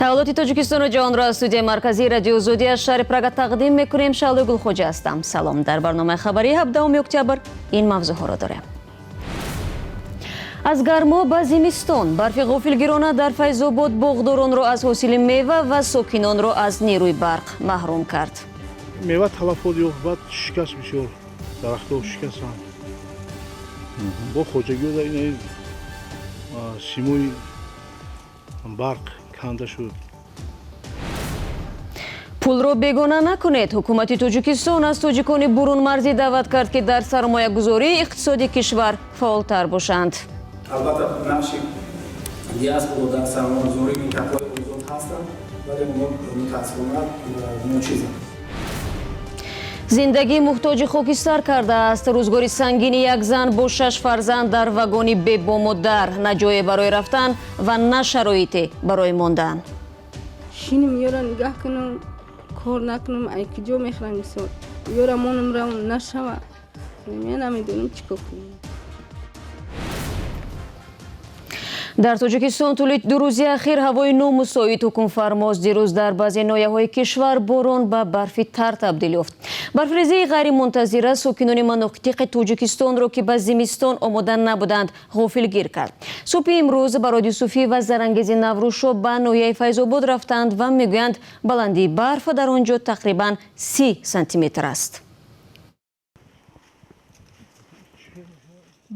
Таҳаввулоти Тоҷикистону ҷаҳонро аз студияи марказии Радиои Озодӣ аз шаҳри Прага тақдим мекунем. Шаҳлои Гулхоҷа ҳастам. Салом. Дар барномаи хабарии 17 октябр ин мавзӯъҳоро дорем: аз гармо ба зимистон, барфи ғофилгирона дар Файзобод боғдоронро аз ҳосили мева ва сокинонро аз нерӯи барқ маҳрум кард. Мева талафот ёфт, баъд шикаст, бисёр дарахтҳо шикастанд. Бо хоҷагиҳо ин симои барқ канда шуд. Пулро бегона накунед. Ҳукумати Тоҷикистон аз тоҷикони бурунмарзӣ даъват кард, ки дар сармоягузории иқтисоди кишвар фаъолтар бошанд. Албатта, нақши диаспора дар сармоягузории минтақаҳои озод ҳастанд, вале онҳо мутаассифона ночизанд. Зиндагӣ муҳтоҷи хокистар кардааст. Рӯзгори сангини як зан бо шаш фарзанд дар вагони бебому дар, на ҷое барои рафтан ва на шароите барои мондан. Шиним, ёра нигаҳ кунам, кор накунам, ай куҷо мехӯрам? Мисол, ёра монам, равам нашава, мен намедонам чӣ кор кунам. Дар Тоҷикистон тӯли 2 рӯзи ахир ҳавои номусоид ҳукмфармост. Дирӯз дар баъзе ноҳияҳои кишвар борон ба барфи тар табдил ёфт. Барфрезии ғайримунтазира сокинони манотиқи Тоҷикистонро, ки ба зимистон омода набуданд, ғофилгир кард. Субҳи имрӯз Барод Юсуфӣ ва Зарангези Наврӯзшо ба ноҳияи Файзобод рафтанд ва мегӯянд, баландии барф дар он ҷо тақрибан 30 сантиметр аст.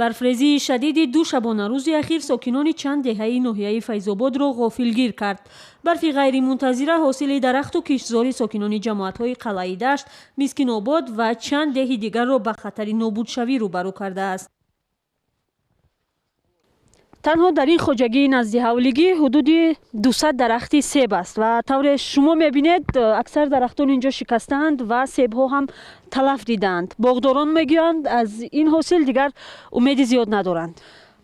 Барфрезии шадиди ду шабонарӯзи ахир сокинони чанд деҳаи ноҳияи Файзободро ғофилгир кард. Барфи ғайримунтазира ҳосили дарахту киштзори сокинони ҷамоатҳои Қалъаи Дашт, Мискинобод ва чанд деҳи дигарро ба хатари нобудшавӣ рӯбарӯ кардааст. Танҳо дар ин хоҷагии назди ҳавлигӣ ҳудуди 200 дарахти себ аст ва тавре шумо мебинед, аксар дарахтон инҷо шикастаанд ва себҳо ҳам талаф дидаанд. Боғдорон мегӯянд, аз ин ҳосил дигар умеди зиёд надоранд.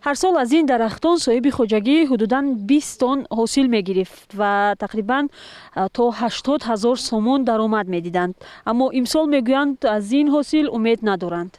Ҳар сол аз ин дарахтон соҳиби хоҷагӣ ҳудудан 20 тонн ҳосил мегирифт ва тақрибан то 80 000 сомон даромад медиданд, аммо имсол, мегӯянд, аз ин ҳосил умед надоранд.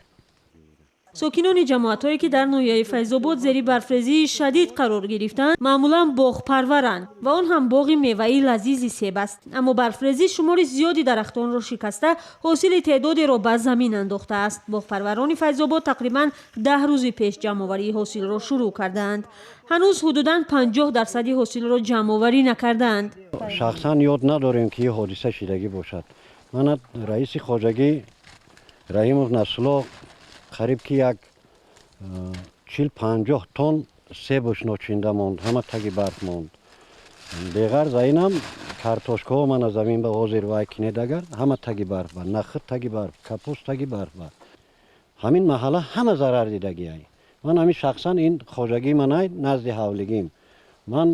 Сокинони ҷамоатҳое, ки дар ноҳияи Файзобод зери барфрезии шадид қарор гирифтанд, маъмулан боғпарваранд ва он ҳам боғи меваи лазизи себ аст. Аммо барфрезӣ шумори зиёди дарахтонро шикаста, ҳосили теъдодеро ба замин андохтааст. Боғпарварони Файзобод тақрибан 10 рӯзи пеш ҷамъоварии ҳосилро шурӯъ кардаанд. Ҳанӯз ҳудудан 50 дарсади ҳосилро ҷамъоварӣ накардаанд. Шахсан ёд надорем, ки ҳодиса шидагӣ бошад. Мана, раиси хоҷагӣ Раҳимов Насрулло қариб ки як 40-50 тонн себуш ночинда монд, ҳама таги барф монд. Беғарз инам картошкаҳо, мана, замин ба ҳозир вай кинед, агар ҳама таги барф ба, нахӯд таги барф, капуст таги барф ба. Ҳамин маҳалла ҳама зарар дидагиай. Ман ҳамин шахсан ин хоҷагии манай, назди ҳавлигим. Ман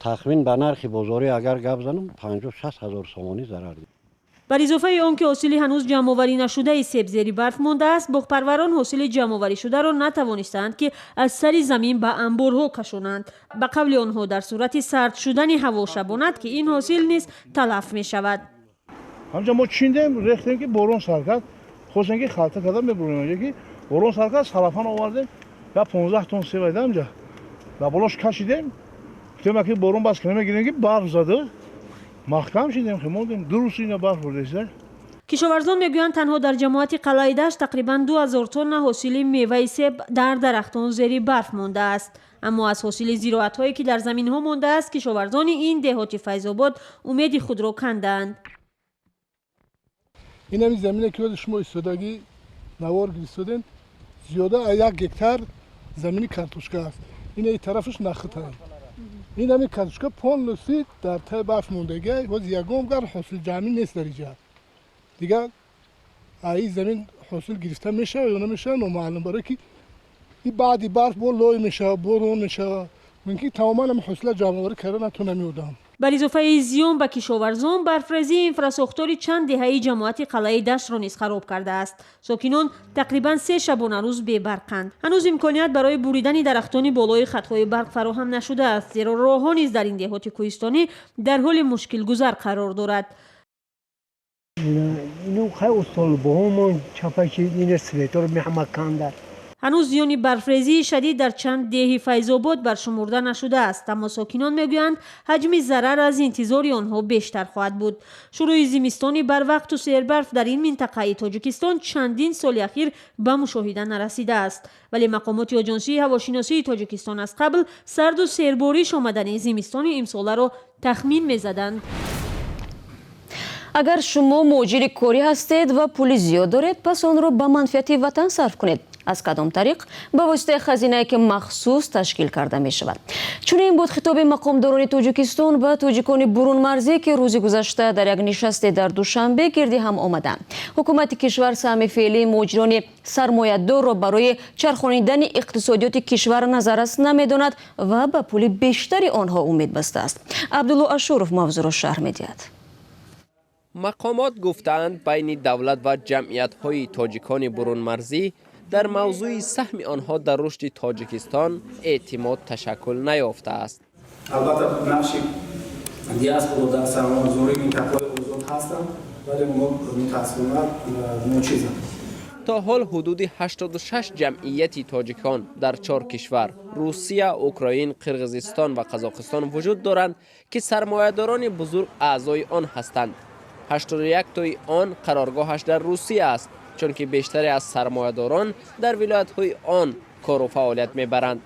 тахмин ба нархи бозорӣ агар гап занам, 50-60 ҳазор сомонӣ зарар дид. Бар изофаи он ки ҳосили ҳанӯз ҷамъоварӣ нашудаи себ зери барф мондааст, боғпарварон ҳосили ҷамъоварӣшударо натавонистаанд, ки аз сари замин ба анборҳо кашонанд. Ба қавли онҳо, дар сурати сард шудани ҳаво шабонад, ки ин ҳосил низ талаф мешавад. Ҳамҷа мо чиндем, рехтем, ки борон сар кард. Хостем, ки халта карда мебурем, ки борон сар кард, салафан овардем, я 15 тонн себ айда ҳамҷа дар болош кашидем. Гуфтем, ки борон бас кунем, мегирем, ки барф зада, маҳкам шидем, мондем. 2 рӯз ина барф бурдеста. Кишоварзон мегӯянд, танҳо дар ҷамоати Қалъаи Дашт тақрибан 2000 тонна ҳосили меваи себ дар дарахтон зери барф мондааст. Аммо аз ҳосили зироатҳое, ки дар заминҳо мондааст, кишоварзони ин деҳоти Файзобод умеди худро кандаанд. Ин ҳамин замине, ки ҳозир шумо истодагӣ навор гирифтодем, зиёда аз 1 гектар замини картошка аст. Ин тарафаш нахӯтанд. Ин ҳамин картошка полностью дар таи барф мондагӣ. Ҳозир ягон гар ҳосил ҷамъӣ нест дар инҷа. Дигар ин замин ҳосил гирифта мешавад ё намешавад, номаълум, барое ки и баъди барф бо лой мешавад, борон мешавад, мумкин тамоман ҳам ҳосила ҷамъоварӣ карда натонам одам. Бар изофаи зиён ба кишоварзон, барфрезӣ инфрасохтори чанд деҳаи ҷамоати Қалъаи Даштро низ хароб кардааст. Сокинон тақрибан 3 шабонарӯз бебарқанд. Ҳанӯз имконият барои буридани дарахтони болои хатҳои барқ фароҳам нашудааст, зеро роҳҳо низ дар ин деҳоти кӯҳистонӣ дар ҳоли мушкилгузар қарор дорад. Ину хай устолбоҳомон чапаши, ина светор меҳама канда. Ҳанӯз зиёни барфрезии шадид дар чанд деҳи Файзобод баршумурда нашудааст, аммо сокинон мегӯянд, ҳаҷми зарар аз интизори онҳо бештар хоҳад буд. Шурӯи зимистони барвақту сербарф дар ин минтақаи Тоҷикистон чандин соли ахир ба мушоҳида нарасидааст, вале мақомоти Оҷонсии ҳавошиносии Тоҷикистон аз қабл сарду сербориш омадани зимистони имсоларо тахмин мезаданд. Агар шумо муҳоҷири корӣ ҳастед ва пули зиёд доред, пас онро ба манфиати ватан сарф кунед. Аз кадом тариқ? Ба воситаи хазинае, ки махсус ташкил карда мешавад. Чунин буд хитоби мақомдорони Тоҷикистон ба тоҷикони бурунмарзӣ, ки рӯзи гузашта дар як нишасте дар Душанбе гирди ҳам омаданд. Ҳукумати кишвар саҳми феълии муҳоҷирони сармоядорро барои чархонидани иқтисодиёти кишвар назаррас намедонад ва ба пули бештари онҳо умед бастааст. Абдулло Ашуров мавзӯъро шарҳ медиҳад. Мақомот гуфтаанд, байни давлат ва ҷамъиятҳои тоҷикони бурунмарзӣ дар мавзӯи саҳми онҳо дар рушди Тоҷикистон эътимод ташаккул наёфтааст. Албатта, нақши диаспоро дар сармоягузории минтақаҳои озод ҳастанд, вале онҳо мутаассифона ночизанд. То ҳол ҳудуди 86 ҷамъияти тоҷикон дар чор кишвар — Русия, Украин, Қирғизистон ва Қазоқистон — вуҷуд доранд, ки сармоядорони бузург аъзои он ҳастанд. 81 тои он қароргоҳаш дар Русия аст, чунки бештаре аз сармоядорон дар вилоятҳои он кору фаъолият мебаранд.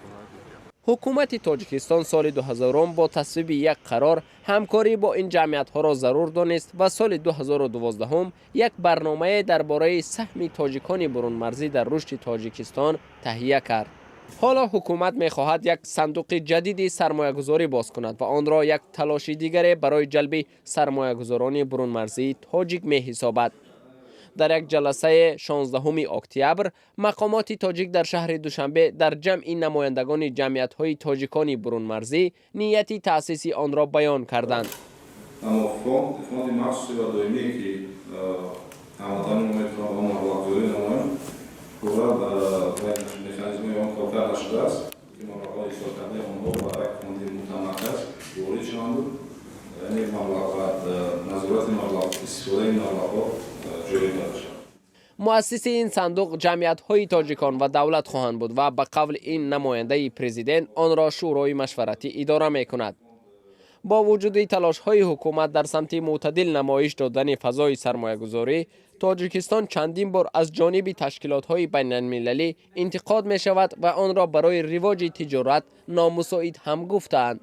Ҳукумати Тоҷикистон соли 2000 бо тасвиби як қарор ҳамкорӣ бо ин ҷамъиятҳоро зарур донист ва соли 2012 як барномае дар бораи саҳми тоҷикони бурунмарзӣ дар рушди Тоҷикистон таҳия кард. Ҳоло ҳукумат мехоҳад як сандуқи ҷадиди сармоягузорӣ боз кунад ва онро як талоши дигаре барои ҷалби сармоягузорони бурунмарзии тоҷик меҳисобад. Дар як ҷаласаи 16 октябр мақомоти тоҷик дар шаҳри Душанбе дар ҷамъи намояндагони ҷамъиятҳои тоҷикони бурунмарзӣ нияти таъсиси онро баён карданд. Аммо фонди махсуси ва доимие, ки ҳамватанони мо метавонанд ба он маблағгузорӣ намоянд, пурра механизмҳои он коркард нашудааст, ки маблағҳои ҳисобкардаи онҳо ба як фонди мутамарказ ворид шаванду, яъне маблағ ва назорати маблағ, истифодаи ин маблағҳо ҷорӣ карда шавад. Муассиси ин сандуқ ҷамъиятҳои тоҷикон ва давлат хоҳанд буд ва ба қавли ин намояндаи президент, онро Шӯрои машваратӣ идора мекунад. Бо вуҷуди талошҳои ҳукумат дар самти мӯътадил намоиш додани фазои сармоягузорӣ, Тоҷикистон чандин бор аз ҷониби ташкилотҳои байналмилалӣ интиқод мешавад ва онро барои ривоҷи тиҷорат номусоид ҳам гуфтаанд.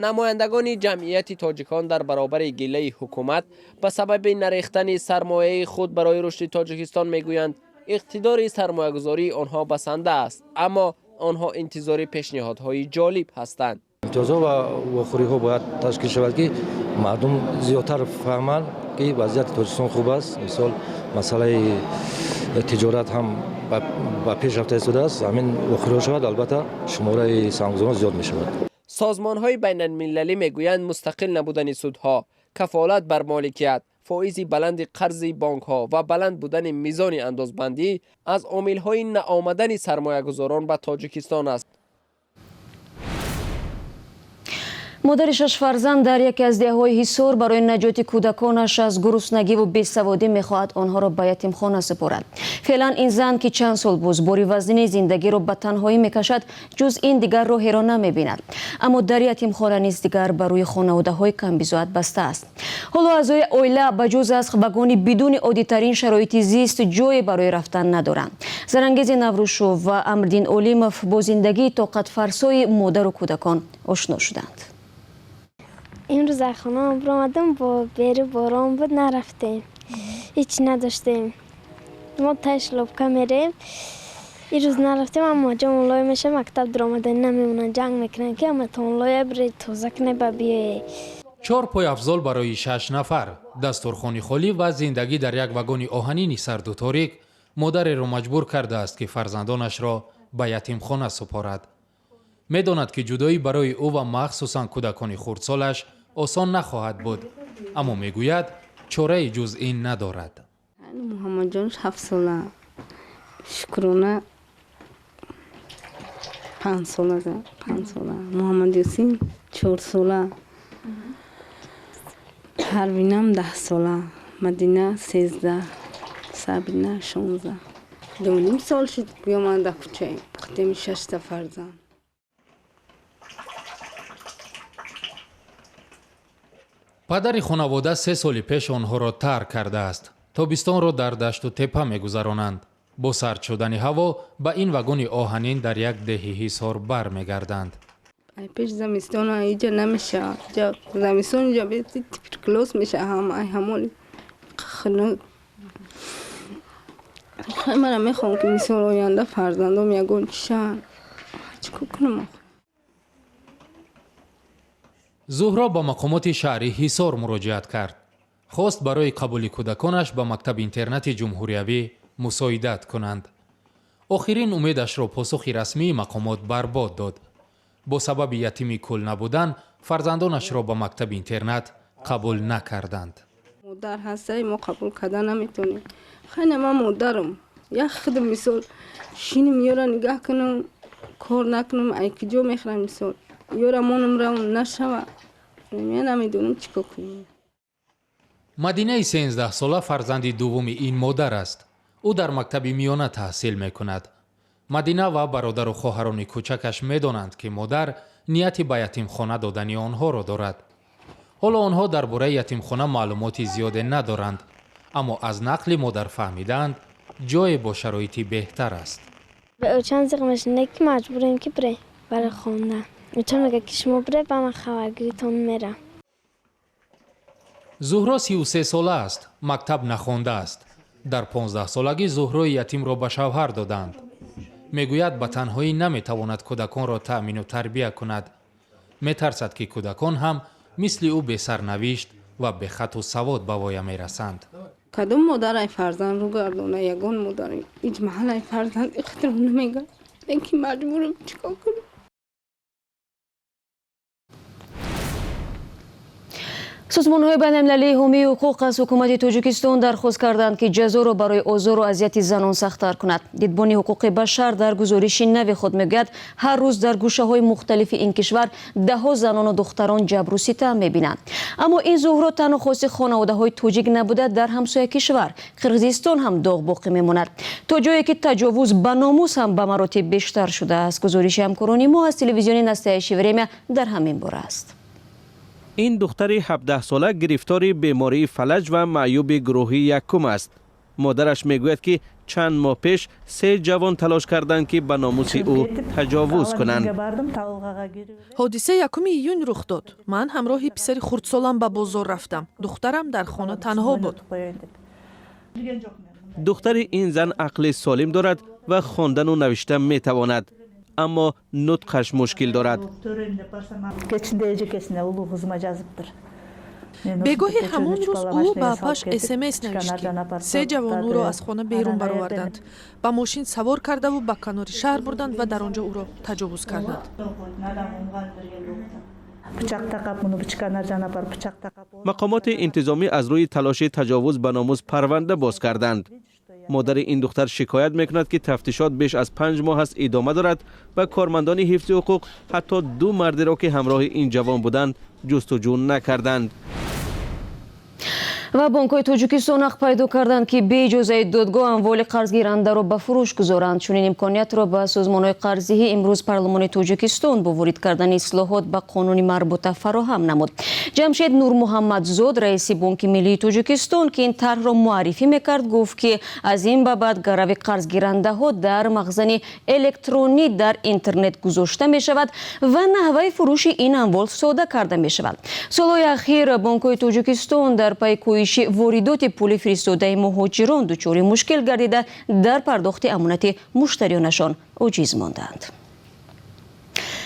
Намояндагони ҷамъияти тоҷикон дар баробари гилаи ҳукумат ба сабаби нарехтани сармояи худ барои рушди Тоҷикистон мегӯянд, иқтидори сармоягузории онҳо басанда аст, аммо онҳо интизори пешниҳодҳои ҷолиб ҳастанд. Имтиёзҳо ва вохӯриҳо бояд ташкил шавад, ки мардум зиёдтар фаҳманд, ки вазъияти Тоҷикистон хуб аст. Мисол, масъалаи тиҷорат ҳам ба пеш рафта истодааст. Ҳамин вохӯриҳо шавад, албатта, шумораи сармоягузорон зиёд мешавад. Созмонҳои байналмилалӣ мегӯянд, мустақил набудани судҳо, кафолат бар моликият, фоизи баланди қарзи бонкҳо ва баланд будани мизони андозбандӣ аз омилҳои наомадани сармоягузорон ба Тоҷикистон аст. Модари шаш фарзанд дар яке аз деҳаҳои Ҳисор барои наҷоти кӯдаконаш аз гуруснагиву бесаводӣ мехоҳад онҳоро ба ятимхона супорад. Феълан ин зан, ки чанд сол боз бори вазнини зиндагиро ба танҳоӣ мекашад, ҷуз ин дигар роҳеро намебинад. Аммо дар ятимхона низ дигар ба рӯи хонаводаҳои камбизоат баста аст. Ҳоло аъзои оила ба ҷуз аз вагони бидуни оддитарин шароити зист ҷое барои рафтан надоранд. Зарангези Наврӯзшов ва Амрдин Олимов бо зиндагии тоқатфарсои модару кӯдакон ошно шуданд. Имрӯз аз хона баромадам, бо бери борон буд, нарафтем, ҳеҷ надоштем. Мо таи шлопка мерем. Ирӯз нарафтем, аммо ҷомон лой меша, мактаб дуромаданӣ намемонанд, ҷанг мекунанд, ки аматон лоя бире, тоза куне, ба биёе. Чор пойафзол барои шаш нафар, дастурхони холӣ ва зиндагӣ дар як вагони оҳанини сарду торик модареро маҷбур кардааст, ки фарзандонашро ба ятимхона супорад. Медонад, ки ҷудоӣ барои ӯ ва махсусан кӯдакони хурдсолаш осон нахоҳад буд, аммо мегӯяд, чораи ҷуз ин надорад. Муҳаммадҷонш 7 сола, Шукрона 5 сола, 5 сола, Муҳаммадюсин 4 сола, Ҳарвинам 10 сола, Мадина 13, Сабина 16. 2.5 сол шуд, гӯё ман дар кӯчаем, қадами шашта фарзанд. Падари хонавода 3 соли пеш онҳоро тарк кардааст. Тобистонро дар дашту тепа мегузаронанд. Бо сард шудани ҳаво ба ин вагони оҳанин дар як деҳи Ҳисор бармегарданд. Ай пеш замистон иҷа намешавад. Иҷа замистон иҷа туберкулоз мешавад ҳама, ай ҳамон хунук. Мана мехоҳам ки мисол оянда фарзандом ягон чӣ шаванд. Чӣ кор кунам? Зуҳро ба мақомоти шаҳри Ҳисор муроҷиат кард. Хост барои қабули кӯдаконаш ба мактаби интернати ҷумҳуриявӣ мусоидат кунанд. Охирин умедашро посухи расмии мақомот барбод дод. Бо сабаби ятими кул набудан фарзандонашро ба мактаби интернат қабул накарданд. Модар ҳастаи мо қабул карда наметонем. Хайна ман модарам. Як худам мисол шиним ёра нигаҳ кунам, кор накунам, ай куҷо мехӯрам мисол. Ёра монам равам нашава. Ман намедонам чӣ кор кунам. Мадинаи 13сола фарзанди дуввуми ин модар аст. Ӯ дар мактаби миёна таҳсил мекунад. Мадина ва бародару хоҳарони кӯчакаш медонанд, ки модар нияти ба ятимхона додани онҳоро дорад. Ҳоло онҳо дар бораи ятимхона маълумоти зиёде надоранд, аммо аз нақли модар фаҳмидаанд, ҷое бо шароити беҳтар аст. Чанд зиқ мешунед, ки маҷбурем ки бирем барои хондан. Чанд мегӯяд, ки шумо биред, ба ман хабаргиритон мерам. Зуҳро 33сола аст, мактаб нахондааст. Дар 15солагӣ Зуҳрои ятимро ба шавҳар доданд. Мегӯяд, ба танҳоӣ наметавонад кӯдаконро таъмину тарбия кунад. Метарсад, ки кӯдакон ҳам мисли ӯ бесарнавишт ва бехату савод ба воя мерасанд. Кадом модар ай фарзанд рӯ гардона, ягон модар ҳеҷ маҳал ай фарзанд ихтиром намегардад. Лекин маҷбурам, чӣ кор кунам? Созмонҳои байналмилалии ҳомии ҳуқуқ аз ҳукумати Тоҷикистон дархост карданд, ки ҷазоро барои озору азияти занон сахттар кунад. Дидбони ҳуқуқи башар дар гузориши нави худ мегӯяд, ҳар рӯз дар гӯшаҳои мухталифи ин кишвар даҳҳо занону духтарон ҷабру ситам мебинанд. Аммо ин зуҳурот танҳо хоси хонаводаҳои тоҷик набуда, дар ҳамсоя кишвар Қирғизистон ҳам доғ боқӣ мемонад. То ҷое ки таҷовуз ба номус ҳам ба маротиб бештар шудааст. Гузориши ҳамкорони мо аз телевизиони Настоящее время дар ҳамин бора аст. Ин духтари 17сола гирифтори бемории фалаҷ ва маъюби гурӯҳи якум аст. Модараш мегӯяд, ки чанд моҳ пеш 3 ҷавон талош карданд, ки ба номуси ӯ таҷовуз кунанд. Ҳодиса 1 июн рух дод. Ман ҳамроҳи писари хурдсолам ба бозор рафтам. Духтарам дар хона танҳо буд. Духтари ин зан ақли солим дорад ва хондану навишта метавонад, аммо нутқаш мушкил дорад. Бегоҳи ҳамон рӯз ӯ ба апаш СМС навишт, ки 3 ҷавон ӯро аз хона берун бароварданд, ба мошин савор кардаву ба канори шаҳр бурданд ва дар он ҷо ӯро таҷовуз карданд. Мақомоти интизомӣ аз рӯи талоши таҷовуз ба номус парванда боз карданд. Модари ин духтар шикоят мекунад, ки тафтишот беш аз 5 моҳ аст идома дорад ва кормандони ҳифзи ҳуқуқ ҳатто 2 мардеро, ки ҳамроҳи ин ҷавон буданд, ҷустуҷӯ накарданд. Ва бонкҳои Тоҷикистон ҳақ пайдо карданд, ки бе иҷозаи додгоҳ амволи қарзгирандаро ба фурӯш гузоранд. Чунин имкониятро ба созмонҳои қарздиҳӣ имрӯз парлумони Тоҷикистон бо ворид кардани ислоҳот ба қонуни марбута фароҳам намуд. Ҷамшед Нурмуҳаммадзод, раиси Бонки миллии Тоҷикистон, ки ин тарҳро муаррифӣ мекард, гуфт, ки аз ин ба баъд гарави қарзгирандаҳо дар махзани электронӣ дар интернет гузошта мешавад ва наҳваи фурӯши ин амвол сода карда мешавад. Солҳои ахир бонкҳои Тоҷикистон дар пайи коҳиши воридоти пули фиристодаи муҳоҷирон дучори мушкил гардида, дар пардохти амонати муштариёнашон оҷиз монданд.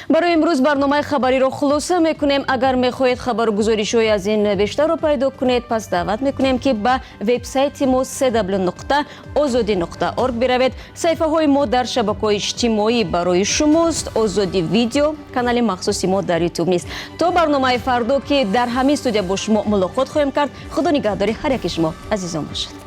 Барои имрӯз барномаи хабариро хулоса мекунем. Агар мехоҳед хабару гузоришҳои аз ин бештарро пайдо кунед, пас даъват мекунем, ки ба вебсайти мо cw.ozodi.org биравед. Саҳифаҳои мо дар шабакаҳои иҷтимоӣ барои шумост. Озоди видео канали махсуси мо дар ютуб нест. То барномаи фардо, ки дар ҳамин студия бо шумо мулоқот хоҳем кард, худо нигаҳдори ҳар яки шумо азизон бошад.